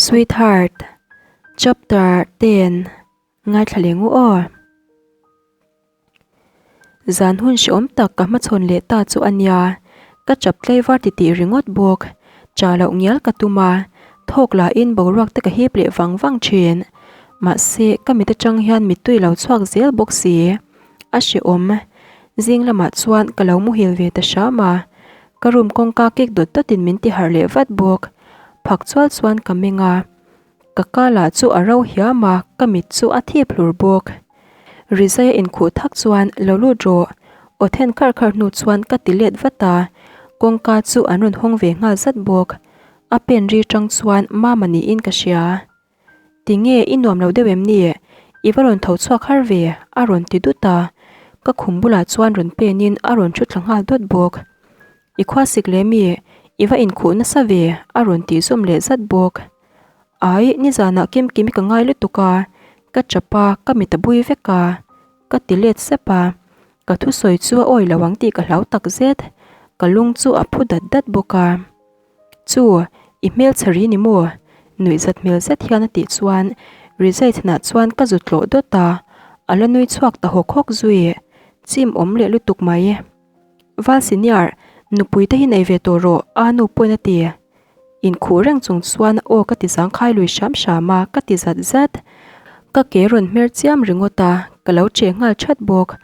Sweetheart, Chapter ten ngaithla leh ngu aw. Zan hun hrehawm tak ka hmachhawn leh ta chu a nia, ka chap tlaivar titih ringawt bawk. Cha loh ngial ka tum a, thawk lahin boruak te ka hip leh vang vang thin. Mahse, ka mit atang hian mittui lo chhuak zel bawk si. A hrehawm. Zing lamah chuan ka lo muhil ve ta hram a, ka room kawngka kik dawt dawtin min ti harh leh vat bawk. Phak chual chuan ka meng a. Ka kala chu a ro hiam a, ka mit chu a thip hlur bawk. Rizai a inkhuh thak chuan lo lut rawh, aw then kharh kharh hnu chuan ka ti let vat a, kawngka chu an rawn hawng ve nghal zat bawk. A pen ri tang chuan mama niin ka hria. Tinge i nuam lo deuh em ni? I va rawn tho chhuak har ve, a rawn ti dut a. Ka khum bulah chuan rawn penin a rawn thu thla nghal dawt bawk. I khua sik leh mi, i va inkhuh nasa ve, a rawn tih zawm leh zat bawk. Ai, nizanah Kimkimi ka ngai lutuk a, ka chap a, ka mit a bui vek a, ka ti let sep a. Ka thusawi chu a awi lo ang tih ka hlau tak zet, ka lung chu a phu dat dat bawk a. Chu, i hmelchhe ri ni maw? Nuih zat hmel zet hian a tih chuan Rizai-thnah chuan ka zut tlawh dawt a, a la nui chhuak ta hawk hawk zui. Chim awm leh lutuk mai. Val senior, nupui te hi nei ve tawh rawh, a nu pawhin a ti. Inkhuh reng chung chuan aw ka ti zangkhai lui hram hram a, ka ti zat zat. Ka ke rawn hmer chiam ringawt a, ka lo che nghal that bawk.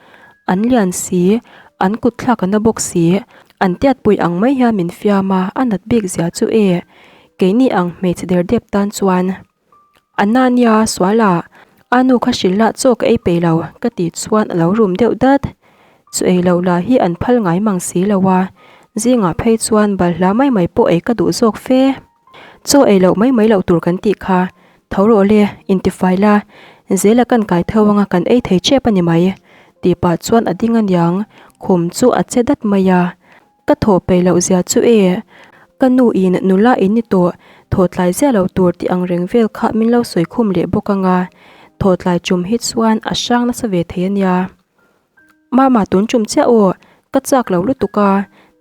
An lian si, an kut thlak a na bawk si, an tiatpui ang mai hian min fiam a, a nat bik zia chu e, keini ang hmeichhe der dep tan chuan. Anania, Suala, a nu kha hrilh lah chaw ka ei peih lo, ka tih chuan a lo rum deuh dat. Chu ei loh lah hi an phal ngai mang si lo a, zingah phei chuan balhla mai mai pawh ei ka duh zawk fe. Chaw ei loh mai mai loh tur kan tih kha, tho rawh le, intifai la, zela kan kai tho anga kan ei thei tep a ni mai, tih pah chuan a ding aniang, khum chu a che dat mai a. Ka thaw peih loh zia chu e, ka nu in nula in ni tawh, thaw tlai ziah lo tur tih ang reng vel kha min lo sawi khum leh bawk anga, thaw tlai chum hi chuan a hrang nasa ve thei ania. Mama tun chum chiah aw, ka chak lo lutuk a,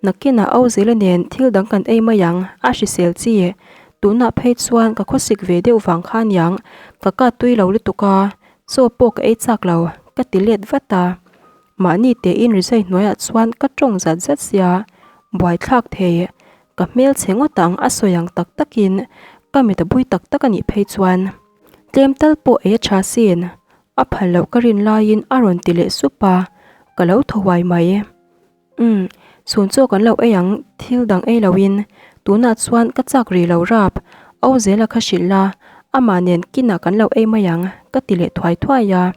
nakinah au zela nen thil dang kan ei mai ang, a hrisel chi. Tunah phei chuan ka khawsik ve deuh vang kha aniang, ka kat tui lo lutuk a, chaw pawh ka ei chak lo, ka ti let vat a. Mahni tein rizai hnuaiah chuan ka tawng zat zat sia, buaithlak thei. Ka hmel chhe ngawt ang a sawi ang tak takin ka mit a bui tak tak a nih phei chuan. Tlem tal pawh ei a tha sin, a phal loh ka rin laiin a rawn ti leh sup a, ka lo thaw huai mai. Umm, chhun chaw kan lo ei ang thil dang ei loin tunah chuan ka chak rih lo rap, Au zela kha hrilh la, amah nen kinah kan lo ei mai ang ka ti leh thuai thuai a.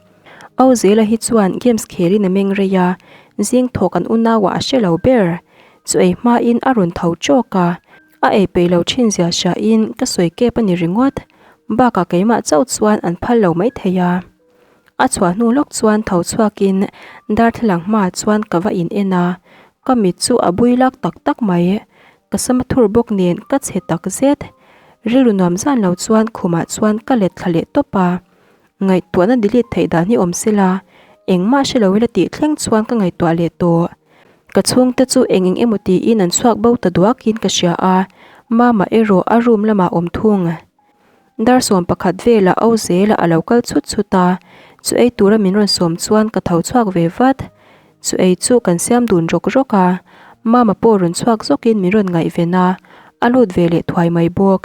Au zela hi chuan games khelin a meng rei a, zing thawk an unauah a hre lo ber. Chu ei hmain a rawn tho tawk a, a ei peih lo thin zia hriain ka sawi kep a ni ringawt. Bakah keimah chauh chuan an phal lo maithei a. A chhuah hnu lawk chuan tho chhuakin darthlalang hmaah chuan ka va in en a, ka mit chu a bui lak tak tak mai. Ka sama thur bawk nen ka chhe tak zet. Rilru nuam zan lo chuan khumah chuan ka let thla leh tawp a. Ngaihtuahna delete theih dan hi awm sela, engmah hre lo ila tih thleng chuan ka ngaihtuah leh tawh. Ka chhungte chu eng eng emaw tiin an chhuak bo ta duakin ka hria a, Mama erawh a room lamah awm thung. Dar 11 velah Au zela a lo kal chhut chhut a, chu ei tura min rawn sawm chuan ka tho chhuak ve vat. Chu ei chu kan siam dun rawk rawk a, Mama pawh rawn chhuak zawkin min rawn ngaihven a, a lut ve leh thuai mai bawk.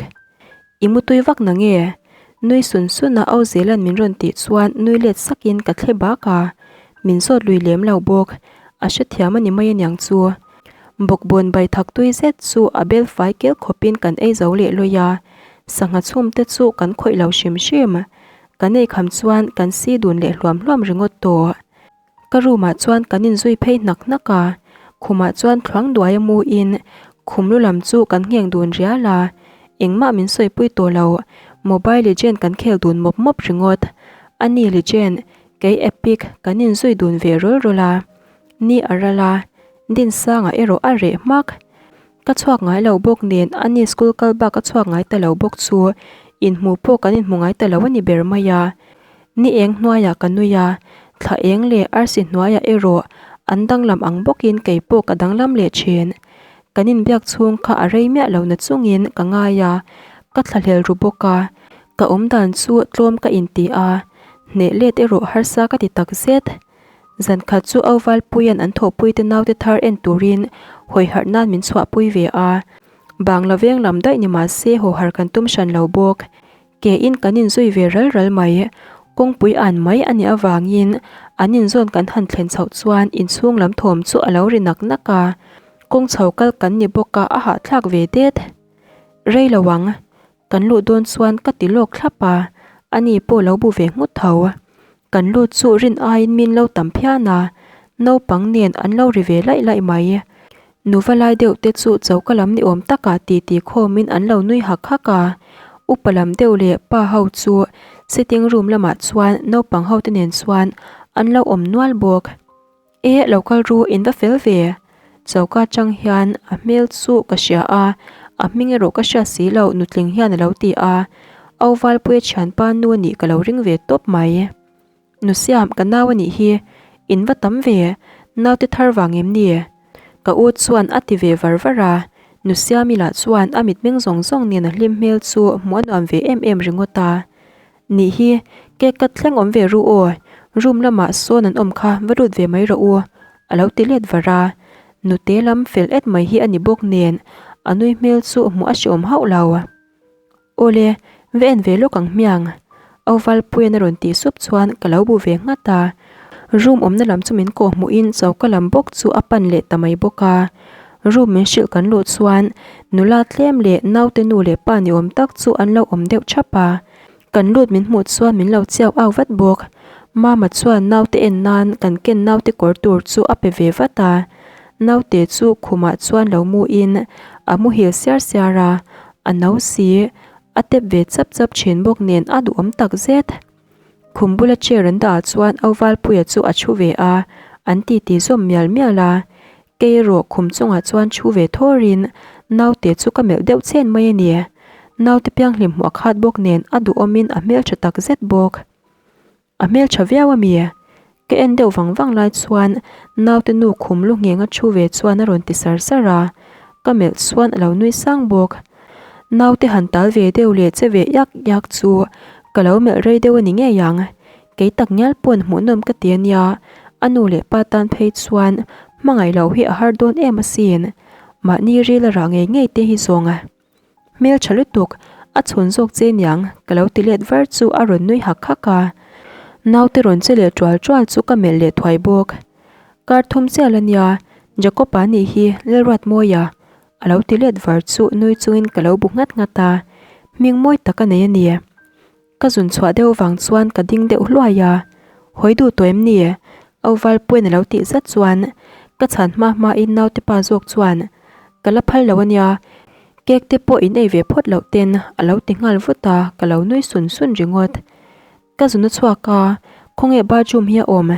I mutui vak na nge? Nui sun sun a Au Zelan min rawn tih chuan nui let sakin ka thle bak a, min zawt lui lem lo bawk. A hrethiam a ni mai aniang chu. Bawkbawn bai thak tui zet chu a bel fai kel khawpin kan ei zo leh lawi a, sangha chhum te chu kan khawih lo hrim hrim. Kan ei kham chuan kan si dun leh hluam hluam ringawt tawh. Ka room ah chuan kan inzui phei hnak hnak a, khumah chuan thluang duai a mu in khum lu lam chu kan ngheng dun rial a, engmah min sawipui tawh lo, mobile legend kan khel dun mawp mawp ringawt, ani legend, kei epic kan inzui dun ve rawl rawl a, ni a ral a, Dinsanga erawh a reh hmak. Ka chhuak ngai lo bawk nen ani school kal bak a chhuak ngai ta lo bawk chu inhmuh pawh kan inhmu ngai ta lo a ni ber mai a. Ni eng hnuaiah ka nui a, thla eng leh arsi hnuaiah erawh an danglam ang bawkin kei pawh ka danglam leh thin. Kan inbiak chhung kha a rei miah lo na chungin ka ngai a, Ka thlahlel ru bawk a, ka awmdan chu tlawm ka inti a, hneh let erawh harsa ka ti tak zet. Zan khat chu Auvalpuia'n an thawhpuite naute thar en turin hawi harh nan min chhuahpui ve a. Bangla veng lam daih ni mah se haw har kan tum hran lo bawk. Ke in kan inzui ve ral ral mai. Kawngpui an mai a nih avangin an inzawn kan han thlen chhoh chuan inchhung lam thawm chu a lo ri nak nak a. Kawng chho kal kan ni bawk a, a hahthlak ve det. Rei lo ang. Kan luh dawn chuan ka ti lawk thlap a, ani pawh lo bu ve nghut tho. Kan lut chu rin aiin min lo tam phian a, naupang nen an lo ri ve laih laih mai. Nuva lai deuh te chu choka lam ni awm takah titi khawmin an lo nui hak hak a, upa lam deuh leh pa ho chu sitting room lamah chuan naupang ho te nen chuan an lo awm nual bawk. E lo kal ru in va fel ve. Choka chang hian a hmel chu ka hria a, a hming erawh ka hriat si lo nutling hian a lo ti a. Au Valpuia thianpa nu a nih ka lo ring ve tawp mai. Nusiam ka nau a nih hi, in va tam ve, naute thar vang em ni? Ka u chuan a ti ve var var a, Nusiami lah chuan a mitmeng zawng zawng nen a hlim hmel chu hmuh a nuam ve em em ringawt a. Nih hi, cake cut thleng awm ve ru aw, room lamah sawn an awm kha va lut ve mai rawh u, a lo ti let var a. Nute lam fel et mai hi a ni bawk nen, a nui hmel chu hmuh a hreawm hauh lo. Awle, va en ve lawk ang hmiang, Au Valpuia'n a rawn tih sup chuan ka lo bu ve nghat a. Room awmna lam chu min kawh hmuhin choka lam bawk chu a pan leh ta mai bawk a. Room min hrilh kan luh chuan nula tlem leh naute nu leh pa ni awm tak chu an lo awm deuh thap a. Kan lut min hmuh chuan min lo chiau au vat bawk. Mama chuan naute en nan kan ken naute kawr tur chu a pe ve vat a. Naute chu khumah chuan lo mu in a muhil siar siar a, a no si, a tep ve chap chap thin bawk nen a duhawm tak zet. Khum bula chair an dah ah chuan Auvalpuia chu a thu ve a, an titi zawm mial mial a. Kei erawh khum chungah chuan thu ve thawrin naute chu ka melh deuh chen mai a ni. Naute pianghlim hmuh a khat bawk nen a duhawmin a hmeltha tak zet bawk. A hmeltha viau a mi? Ka en deuh vang vang lai chuan naute nu khum lu nghenga thu ve chuan a rawn ti sar sar a, ka melh chuan a lo nui sang bawk. Naute han tal ve deuh leh che ve iak iak chu ka lo melh rei deuh a ni ngei ang. Kei tak ngial pawn hmuhnawm ka ti a nia, a nu leh pa tan phei chuan hmangaih loh hi a har dawn em asin. Mahni ril a rah ngei ngei te hi zawng a. Hmel tha lutuk, a chhawn zawk che niang ka lo ti let var chu a rawn nui hak hak a. Naute rawn che leh tual tual chu ka melh leh thuai bawk. Kar thum chial a nia, Jacob-a nih hi Lalruatmawia a lo ti let var chu nui chungin ka lo bu nghat nghat a, hming mawi tak a nei a ni. Ka zun chhuah deuh vang chuan ka ding deuh hluai a, Hawi duh tawh em ni? Au Valpuia'n a lo tih zat chuan ka chhan hma hmain naute pa zawk chuan, Ka la phal lo a nia, cake te pawh in ei ve phawt loh ten a lo ti nghal vut a, ka lo nui sun sun ringawt. Ka zun a chhuak a, khawnge bathroom hi a awm?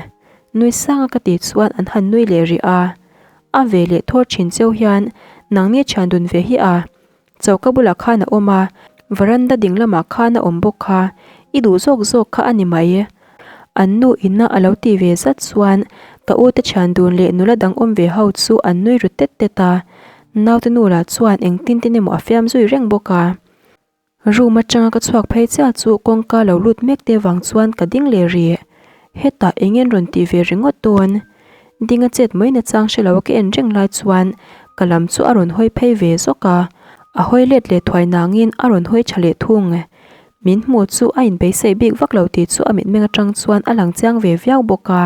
Nui sang a ka tih chuan an han nui leh rih a, a ve leh thawr thin cheu hian nangni thian dun ve hi a, Choka bulah khan a awm a, veranda ding lamah khan a awm bawk kha, i duh zawk zawk kha a ni mai. An nu ina a lo tih ve zat chuan ka u te thian dun leh nula dang awm ve ho chu an nui ru tet tet a, naute nu lah chuan engtin tin emaw a fiam zui reng bawk a. Room atanga ka chhuak phei chiah chu kawngka lo lut mek te vang chuan ka ding leh rih. Hetah eng en rawn tih ve ringawt dawn? Ding a chet mai nachang hre lo a ka en reng lai chuan ka lam chu a rawn hawi phei ve zawk a, a hawi let leh thuai nangin a rawn hawi tha leh thung. Min hmuh chu a inbeisei bik vak lo tih chu a mitmeng atang chuan a lang chiang ve viau bawk a.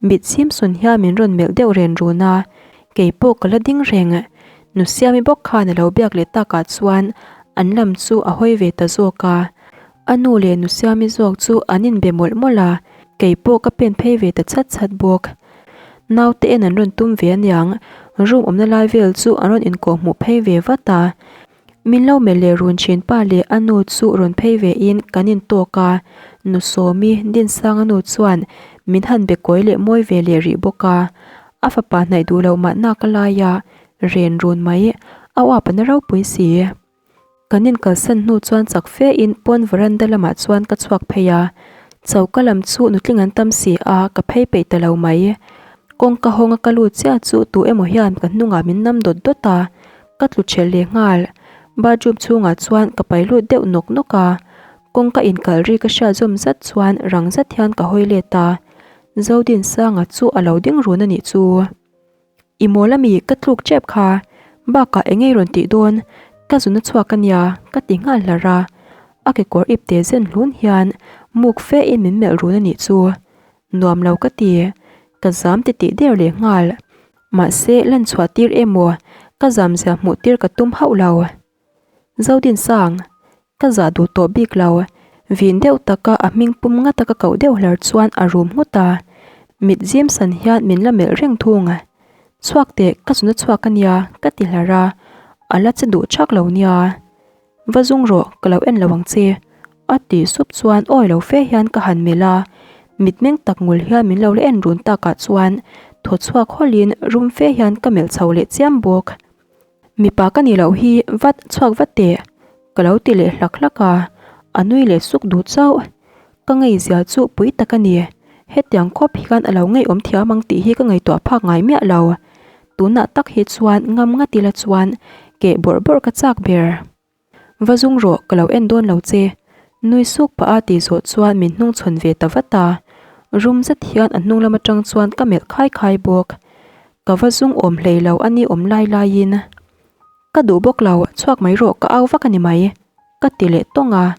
Mit chim sun hian min rawn melh deuh ren run a, kei pawh ka la ding reng. Nusiami bawk khan a lo biak leh takah chuan an lam chu a hawi ve ta zawk a. A nu leh Nusiami zawk chu an inbe mawlh mawlh a, kei pawh ka pen phei ve ta chhat chhat bawk. Naute en an rawn tum ve aniang, room awmna lai vel chu an rawn inkawhhmuh phei ve vat a. Min lo melh leh run thin pa leh a nu chu rawn phei ve in kan in tawk a, nu Sawmi, Dinsanga nu chuan min han be kawi leh mawi ve leh rih bawk a. A fapa hnaih duh loh mahna ka lai a, ren run mai, a uap a na ropui si. Kan in kalsan hnu chuan chak fe in pawn veranda lamah chuan ka chhuak phei a, choka lam chu nutling an tam si a, ka phei peih ta lo mai. Kawngka hawnga ka lut chiah chu tu emaw hian ka hnungah min nam dawt dawt a, Ka tlu ṭhelh leh nghal. Bathroom chhungah chuan ka pai lut deuh nawk nawk a, kawngka inkalh ri ka hriat zawm zat chuan rang zat hian ka hawi let a, Zodinsanga chu a lo ding run a nih chu. I mawl ami ka tluk tep kha, bakah eng nge rawn tih dawn, ka zun a chhuak a nia ka ti nghal hlar a, a kekawr ip te zen hlun hian muk fe in min melh run a nih chu. Nuam lo ka ti, ka zam ti tih der leh nghal. Mahse lan chhuah tir emaw ka zam zia hmuh tir ka tum hauh lo. Zodinsang, Ka zah duh tawh bik lo. Vin deuh taka a hming pum ngata ka koh deuh hlar chuan a rum nghut a. Mit zim san hian min la melh reng thung. Chhuak teh, ka zuna chhuak a nia, ka ti hlar a. A la che duh chak lo nia. Va zung rawh, ka lo en lo ang che. A tih sup chuan awi lo fe hian ka han melh a. Mitmeng tak ngul hian min lo la en run takah chuan thaw chhuak hawlhin rum fe hian ka melh chho leh chiam bawk. Mipa ka nih loh hi vat chhuak vat teh, ka lo ti leh hlak hlak a, a nui leh suk duh chauh. Ka ngeizia chu pui tak a ni, hetiang khawp hian a lo ngeiawm thiam ang tih hi ka ngaihtuah phak ngai miah lo. Tunah tak hi chuan ngam ngat ila chuan keh bawrh bawrh ka chak ber. Va zung rawh, ka lo en dawn lo che. Nui suk pah a tih zawh chuan min hnung chhawn ve ta vat a. Rum zet hian a hnung lam atang chuan ka melh khai khai bawk. Ka va zung awm hlei lo a ni awm lai laiin. Ka duh bawk lo, chhuak mai rawh ka au vak a ni mai. Ka ti leh tawng a.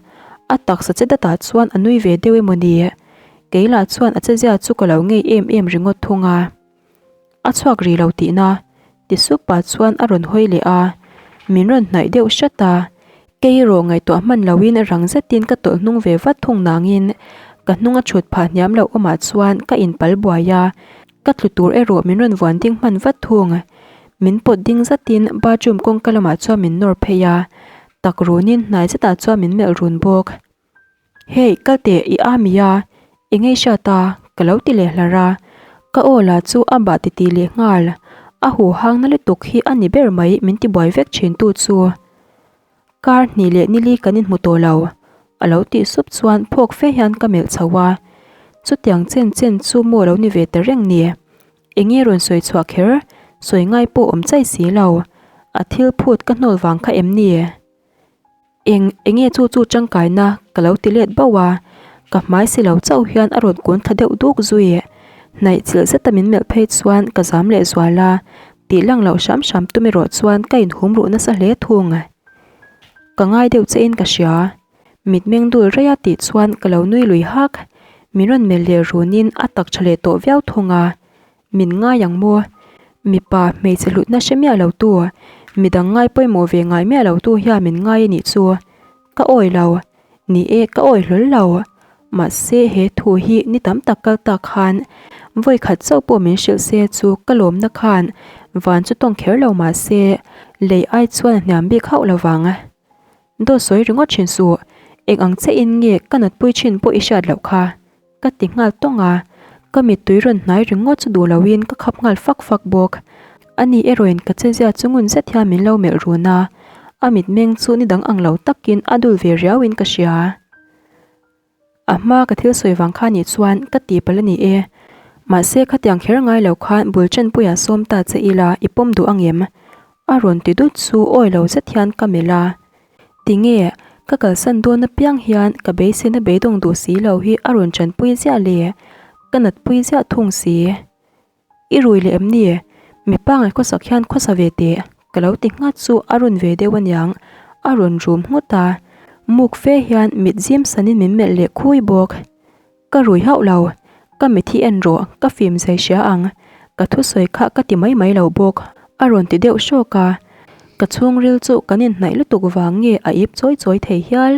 A taksa che datah chuan a nui ve deuh emaw ni. Kei lah chuan a chezia chu ka lo ngei em em ringawt thung a. A chhuak rih lo tihna ti sup pah chuan a rawn hawi leh a, min rawn hnaih deuh hrat a, kei erawh ngaihtuah hman loin rang zetin ka tawlh hnung ve vat thung nangin ka hnung a thut phah hniam loh awmah chuan ka inpal buai a, ka tlu tur erawh min rawn vuan ding hman vat thung. Min pawt ding zatin bathroom kawngka lamah chuan min nawr phei a, tak runin hnai zetah chuan min melh run bawk. Hey, kal teh, i ami a, i ngei hriat a, ka lo ti leh hlar a. Ka aw lah chu a bah titi leh nghal. A huhang na lutuk hi a ni ber mai min tibuai vek thin tu chu. Kar hnih leh nili kan inhmu tawh lo, a lo tih sup chuan phawk fe hian ka melh chho a. Chutiang chen chen chu maw lo ni ve ta reng ni. Enge rawn sawi chhuah kher, sawi ngai pawh awm chai si lo. A thil phut ka hnawl vang kha em ni? Eng enge chu chu tangkaina ka lo ti let bauh a, ka hmai si lo chauh hian a rawn kun thla deuh duk zui. Hnaih chilh zeta min melh phei chuan ka zam leh zual a, tih lang loh hram hram tum erawh chuan ka inhum ruh nasa hle thung. Ka ngai deuh che in ka hria, mitmeng dul rei a tih chuan ka lo nui lui hak. Min rawn melh leh runin a tak tha leh tawh viau thung a, Min ngai ang maw? Mipa hmeichhe hlutna hre miah lo tu, midang ngai pawimawh ve ngai miah lo tu hian min ngai a nih chu. Ka awi lo. Ni e, ka awi hlawl lo. Mahse, he thu hi ni tam tak kal tak khan vawi khat chauh pawh min hrilh se chu ka lawmna khan van chu tawng kher lo mahse, lei ai chuan a hniam bik hauh lo vang. Dawt sawi ringawt thin suh, eng ang che in nge ka natpui thin pawh i hriat loh kha. Ka ti nghal tawng a, ka mittui rawn hnai ringawt chu duh loin ka khap nghal fak fak bawk. Ani erawhin ka chezia chu ngun zet hian min lo melh run a, a mitmeng chu ni dang ang lo takin a dul ve riauin ka hria. A hma ka thil sawi vang kha nih chuan ka ti palh a ni e. Mahse khatiang kher ngai lo khan bul ṭanpuia sawm ta che ila i pawm duh ang em? A rawn ti dut chu awi lo zet hian ka melh a. Tinge, ka kalsan dawn apiang hian ka beiseina beidawng duh si lo hi a rawn ṭanpui ziah le, ka natpui ziah thung si. I rui leh em ni? Mipa ngai khawsak hian khawsa ve teh, ka lo ti nghat chu a rawn ve deuh aniang, a rawn rum nghut a. Muk fe hian mit zim sanin min melh leh khui bawk. Ka rui hauh lo, ka mit hi en rawh, ka fim zai hria ang, ka thusawi kha ka ti mai mai lo bawk, a rawn ti deuh hrawk a. Ka chhungril chu kan inhnaih lutuk vang nge a ip chawi chawi thei hial,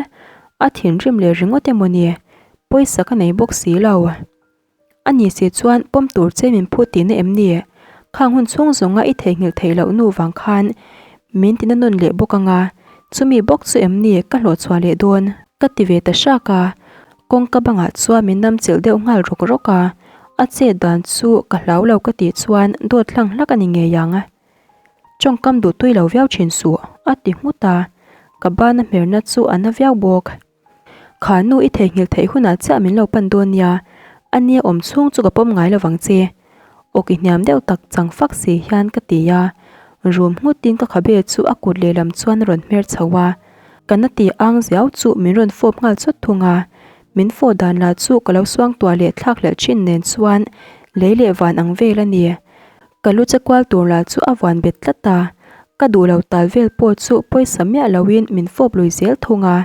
a thinrim leh ringawt emaw ni, pawisa ka nei bawk si lo. A ni si chuan pawm tur che min phut tihna em ni? Khang hun chhung zawnga i theihnghilh theih loh nu vang khan min tina nawn leh bawk ang a, chumi bawk chu em ni ka hlawhchhuah leh dawn? Ka ti ve ta hrak a, kawngka bangah chuan min nam chilh deuh nghal rawk rawk a, a chet dan chu ka hlau lo ka tih chuan dawt hlang hlak a ni ngei ang. Tawngkam duh tui lo viau thin suh, a ti nghut a, ka bana hmerna chu a na viau bawk. Kha nu i theihnghilh theih hunah chiah min lo pan dawn nia, a nia awm chhung chu ka pawm ngai lovang che. Awki hniam deuh tak chang fak si hian ka ti a. Rum nghutin ka khabe chu a kut lehlam chuan a rawn hmer chho a, ka na ti ang ziau chu min rawn fawp nghal chawt thung a. Min fawh dan lah chu ka lo suang tuah leh thlak hlelh thin nen chuan lei leh van ang vel a ni. Ka lu che kual tur lah chu a vuan bet tlat a, ka duh lo tal vel pawh chu pawisa miah loin min fawp lui zel thung a.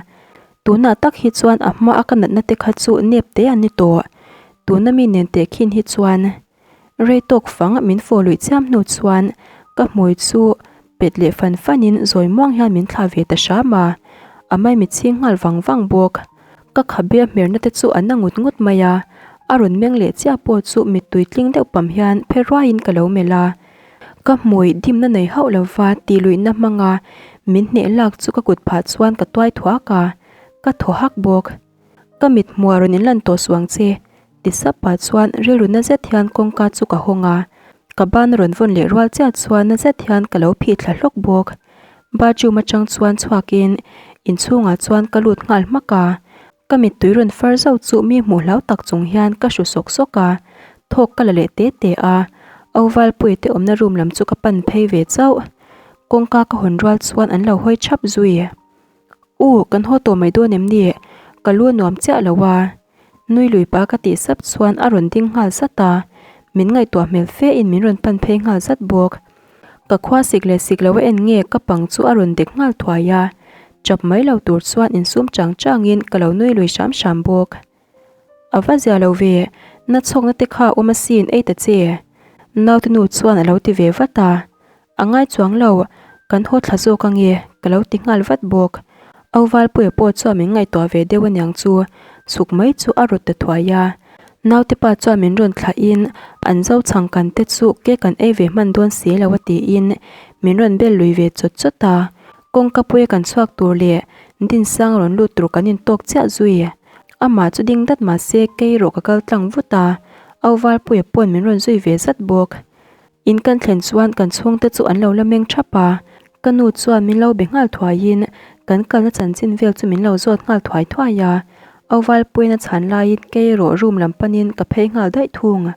Tunah tak hi chuan a hma a ka natna te kha chu nep te an ni tawh. Tuna mi nen teh khin hi chuan rei tawk fang min fawh luih chiam hnu chuan ka hmui chu pet leh fan fan in zawi muang hian min thlah ve ta hram a, a maimi chhing nghal vang vang bawk. Ka khabe hmerna te chu a na ngut ngut mai a, a rawn meng leh chiah pawh chu mittui tling deuh pam hian phe ruaiin ka lo melh a. Ka hmui dimna nei hauh lova tih luihna hmanga min hneh lak chu ka kut phah chuan ka tuai thuak a, ka thaw hak bawk. Ka mit hmuh a rawn inlan tawh suh ang che, ti sap pah chuan rilru na zet hian kawngka chu ka hawng a, ka ban a rawn vawn leh rual chiah chuan na zet hian ka lo phih thla hlawk bawk. Bathroom atang chuan chhuakin inchhungah chuan ka lut nghal hmak a, Ka mittui rawn far zauh chu mi hmuh hlau tak chung hian ka hru sawk sawk a, thawk ka la leh te te a, Auvalpuia te awmna room lam chu ka pan phei ve chauh. Kawngka ka hawn rual chuan an lo hawi thap zui. U, kan haw tawh mai dawn em ni? Ka lu a nuam chiah lo a. Nui lui pa ka tih sap chuan a rawn ding nghal zat a, min ngaihtuah hmel fe in min rawn pan phei nghal zat bawk. Ka khua sik leh sik lo a en nge ka pang chu a rawn dek nghal thuai a, chap mai lo tur chuan insum chang changin ka lo nui lui hram hram bawk. A va zia lo ve, na chhawkna te kha awm asin ei ta che. Naute nu chuan a lo ti ve vat a, a ngai chuang lo, kan haw thla zawk ange ka lo ti nghal vat bawk. Auvalpuia pawh chuan min ngaihtuah ve deuh aniang chu, chhuk mai chu a rawt ta thuai a. Naute pa chuan min rawn thlahin an zo chhang kan te chu cake an ei ve hman dawn si lo a tiin min rawn bel lui ve chawt chawt a. Kawngka puia kan chhuak tur leh Dinsang rawn lut tur kan intawk chiah zui. Amah chu ding dat mah se kei erawh ka kal tlang vut a, Auvalpuia pawn min rawn zui ve zat bawk. In kan thlen chuan kan chhungte chu an lo la meng thap a, ka nu chuan min lo be nghal thuaiin kan kalna chanchin vel chu min lo zawt nghal thuai thuai a, Auvalpuiin a chhan laiin kei erawh room lam panin ka phei nghal daih thung.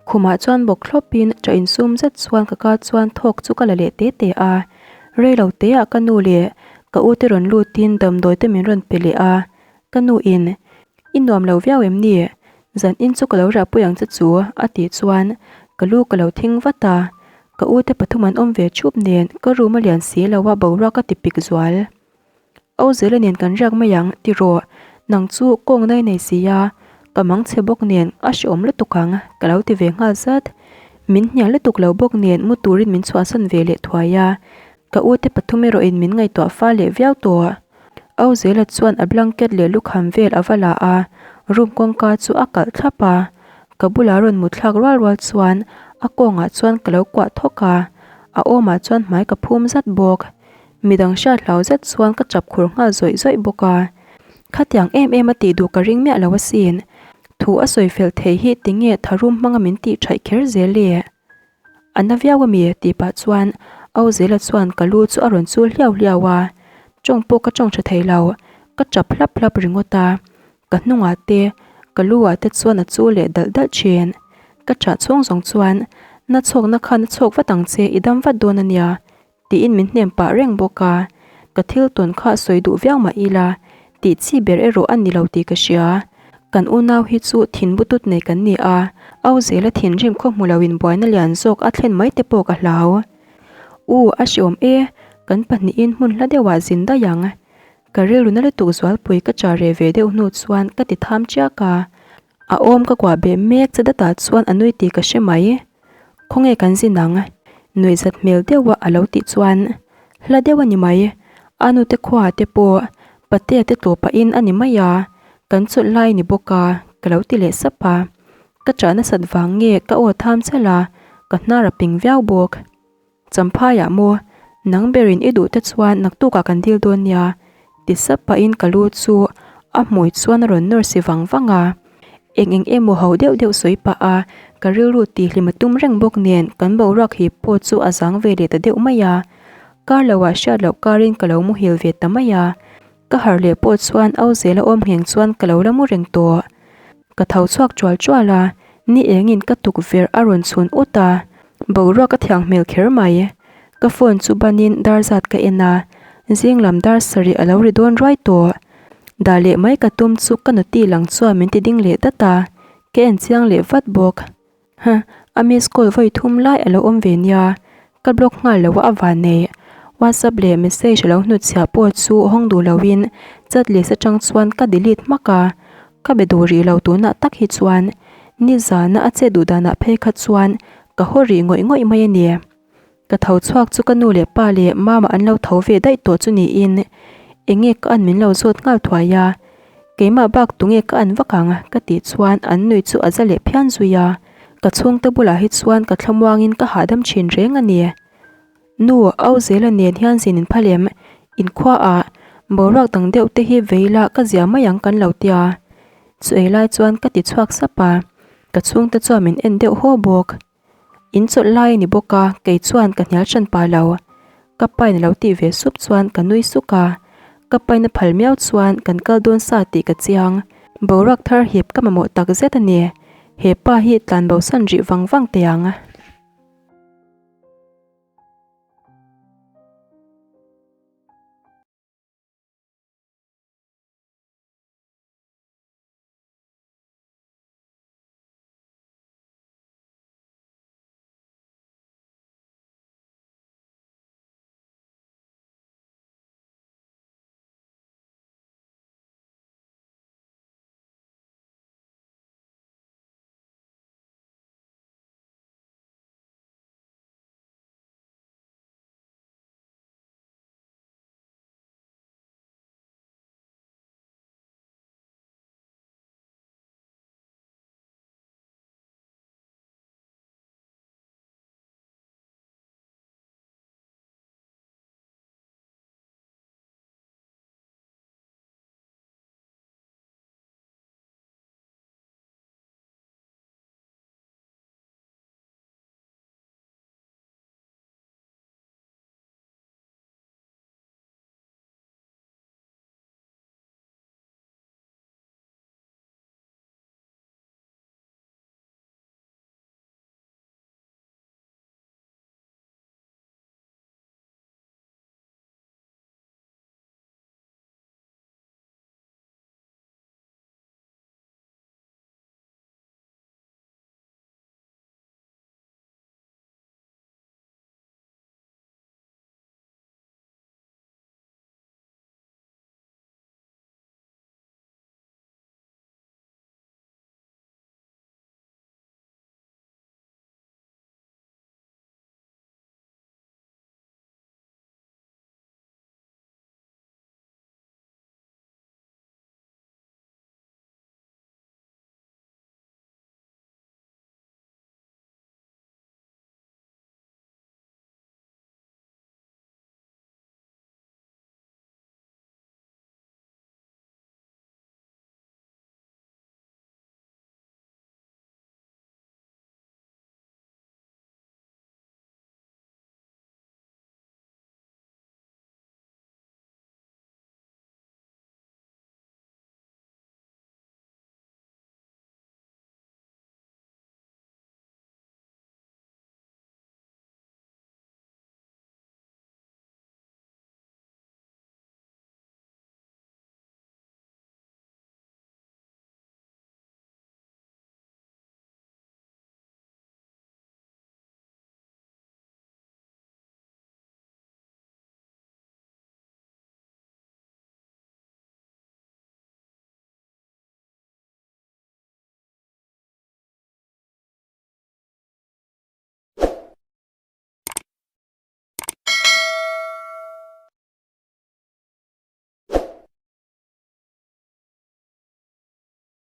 Khumah chuan bawk thlawpin ṭah insum zet chuan ka ka chuan thawk chu ka la leh te te a, rei lo teah ka nu leh ka ute rawn lutin damdawi te min rawn pe leh a, Ka nu in, I nuam lo viau em ni? Zan in chu ka lo riahpui ang che chu a tih chuan ka lu ka lo thing vat a, ka u te pathum an awm ve thup nen ka room a lian si lo a boruak a ti pik zual. Ozela nen kan riak mai ang ti rawh, nang chu kawng nai nei si a, ka mang chhe bawk nen a hrehawm lutuk ang ka lo ti ve nghal zat. Min hnial lutuk lo bawk nen mu turin min chhuahsan ve leh thuai a, ka u te pathum erawh in min ngaihtuah fal leh viau tawh. Auzela chuan a blanket leh lukham vel a va la a, room kawngka chu a kalh thlap a. Ka bulah rawn mut thlak rual rual chuan a kawngah chuan ka lo kuah thawk a, a awmah chuan hmai ka phum zat bawk. Midang hriat hlau zet chuan ka chap khur nghal zawih zawih bawk a. Khatiang em em a tih duh ka ring miah lo asin. Thu a sawi fel thei hi tinge tharum hmanga min tih thaih kher zel le? A na viau ami? tih pah chuan Auzela chuan ka lu chu a rawn chul hliau hliau a, tawng pawh ka tawng tha thei lo, ka tap hlap hlap ringawt a, ka hnungah te, ka lu ah te chuan a chul leh dalh dalh thin. Ka chah chhung zawng chuan, Na chhawkna kha na chhawk vat ang che, i dam vat dawn ania, Tiin min hnem pah reng bawk a, ka thil tawn kha sawi duh viau mah ila, tih chi ber erawh a ni lo tih ka hria. Kan unau hi chu thin butut nei kan ni a, au zela thinrim khaw hmu loin buaina lian zawk a thlen mai te pawh ka hlau. U, a hreawm e, kan pahnihin hmun hla deuhah zin daih ang. Ka rilru na lutuk zualpui ka char reh ve deuh hnu chuan ka ti tham chiak a, a awm ka kuah beh mek che datah chuan a nui tih ka hre mai. Khawnge kan zin ang? Nuihzat hmel deuha a lo tih chuan, Hla deuh a ni mai, a nute khuaah te pawh Patea te tlawh pahin a ni mai a, kan chawlh lai a ni bawk a, ka lo ti leh sap a. Ka chah nasat vang nge ka aw tham chal a, ka hnar a ping viau bawk. Champhaiah maw, nang berin i duh te chuan naktukah kan dil dawn nia, ti sap pahin ka lu chu a hmui chuan a rawn nawr si vang vang a. Eng eng emaw ho deuh deuh sawi pah a, ka rilru tihlim a tum reng bawk nen kan boruak hi pawh chu a zang ve leh ta deuh mai a. Kar loah hriat loh karin ka lo muhil ve ta mai a. Ka harh leh pawh chuan au zela awm ngheng chuan ka lo la mu reng tawh. Ka tho chhuak chual chual a, ni engin ka tukverh a rawn chhun ut a, boruak a thiang hmel kher mai. Ka phone chu banin dar zat ka en a, zing lam dar sarih a lo ri dawn ruai tawh. Dah leh mai ka tum chu ka noti lang chuan min ti ding leh dat a, ka en chiang leh vat bawk. Huh, a miss call vawi thum lai a lo awm ve nia, ka block nghal lo a a van nei. WhatsApp leh message a lo hnutchhiah pawh chu hawng duh loin chat list atang chuan ka delete hmak a, ka be duh rih lo tunah tak hi chuan nizana a chet duh danah phei kha chuan ka haw rih ngawih ngawih mai a ni. Ka tho chhuak chu ka nu leh pa leh mama an lo tho ve daih tawh chu niin enge ka an min lo zawt nghal thuai a, keimah bak tunge ka an vak ang ka tih chuan an nui chu a za leh phian zui a, ka chhungte bulah hi chuan ka thlamuangin ka hahdam thin reng a ni. Nu, au zela nen hian zin in phal em? Inkhua ah boruak dang deuh te hi vei la ka zia mai ang kan lo tia. Chu ei lai chuan ka ti chhuak sap a, ka chhungte chuan min en deuh haw bawk. In chawlh lai a ni bawk a, kei chuan ka hnial hran pah lo. Ka pain a lo tih ve sup chuan ka nui suk a, ka pain a phal miau chuan kan kal dawn sa tih ka chiang. Boruak thar hip ka mamawh tak zet a ni. He pa hi tlan bo san rih vang vang teh ang.